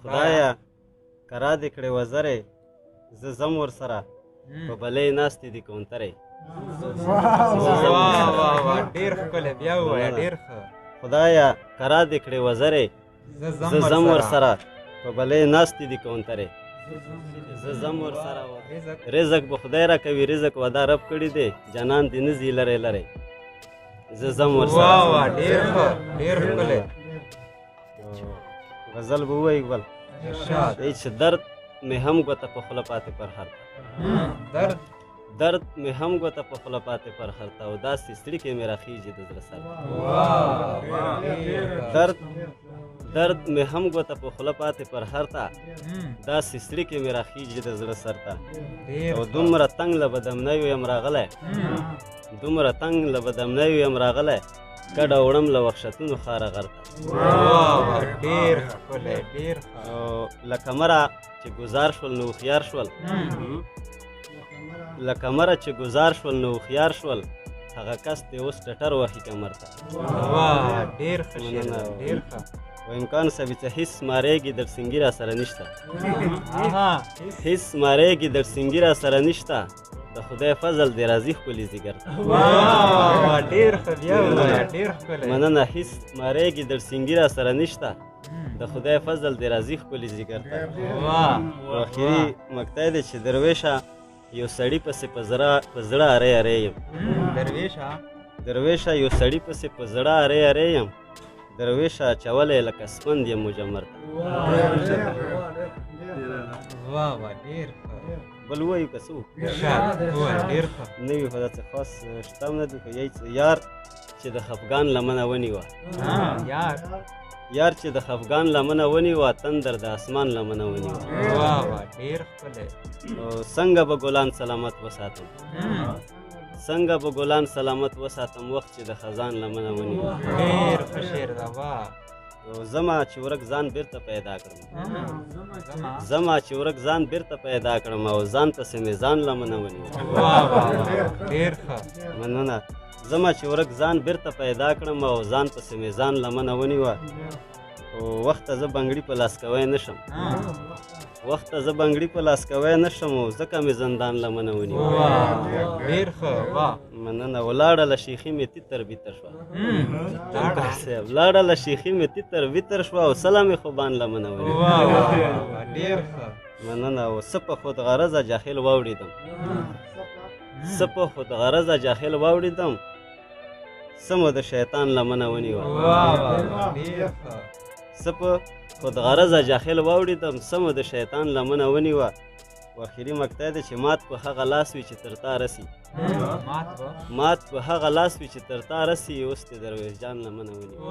خدایه کرا دې کړې وزرې، زه ځم ورسره په بلې ناستې دي کونترې. واه واه واه، ډېر ښکلی، بیا ووایه، ډېر ښه. خدایه کرا دې کړې وزرې، زه ځم ورسره په بلې ناستې دي کونترې. زه ځم ورسره، رزق به خدای راکوي، رزق ودا رب کړی دی، جانان دې نه ځي لرې لرې. زه ځم ورسره. واه واه، ډېر ښه، ډېر ښکلی. غزل به ووایي بل. ارشاد. دی چې درد مې هم ګوته په خوله پاتې پر هر، درد درد مې هم ګوته په خوله پاتې پر خرته، او داسې ستړي مې راخیږي د زړه سره. درد درد مې هم ګوته په خوله پاتې پر هرته، داسې ستړي مې راخیږي د زړه سرته. او دومره تنګ له بدامنیو یم راغلی، دومره تنګ له بدامنیو یم راغلی، کډه وړم له وحشتونو ښاره غر ته. ډېر ښکلی، ډېر ښه. له کمره چې ګزار شول نو هوښیار شول، له کمره چې ګزار شول نو هوښیار شول، هغه کس دی اوس ټټر وهي کمر ته. واه، ډېر ښه شعر، ډېر ښه. و امکان صاحب چې هیڅ مارېږي در سنګي را سره نشته، هیڅ مارېږي در سنګي را سره نشته، د خدای فضل دی راځي ښکلي ځیګر ته. واه، ډېر ښه، بیا ووایه، ډېر ښکلی. مننه. هیڅ مارېږي در سنګي را سره نشته، د خدای فضل دی راځي ښکلي ځیګر ته. واه. اخري مقطع دی چې دروېشه یو سړي پسې په زړه ارې ارې یم. دروېشه دروېشه یو سړي پسې په زړه ارې ارې یم، دروېشه اچولی لکه سپند یم مجمر ته. واه واه، ډېر ښه. بل ووایو که څه؟ ووایه، ډېر ښه. نوي خو داسې خاص شته هم نه دي، خو یی یار چې د خفګان لمنه ونیوه، یار یار چې د خفګان لمنه ونیوه، تندر د اسمان لمنه ونیوه. واه واه، ډېر ښکلی. څنګه به ګلان سلامت وساتم، څنګه به ګلان سلامت وساتم، وخت چې د خزان لمنه ونیوه. ډېر ښه شعر ده، واه. زما چې ورک ځان بیرته پیدا کړم، زما چې ورک ځان بیرته پیدا کړم، او ځان پسې مې ځان لمنه ونیوه. واه واه، ډېر ښه. مننه. زما چې ورک ځان بیرته پیدا کړم، او ځان پسې مې ځان لمنه ونیوه. وخته زه بنګړي په لاس کوی نه شم، وخته زه بنګړي په لاس کوی نه شم، او ځکه مې زندان لمنه ونیوه. ډېر ښه، واه. مننه. ولاړه له شیخي مې تیتر بیتر شوه، لاړه له شیخي مې تیتر بیتر شوه، او سله مې خوبان لمنه ونیوه. ډېر ښه. مننه. او څه په خود غرضه جاهل واوړېدم، څه په خود غرضه جاهل واوړېدم، څه مو د شیطان لمنه ونیوه. څه په خود غرضه جاهل واوړېدم، څه مو د شیطان لمنه ونیوه. اخري مقطع دی چې مات په هغه لاس وي چې تر تا رسي، مات په هغه لاس وي چې تر تا رسي، اوس دې دروېش جان لمنه ونیوه.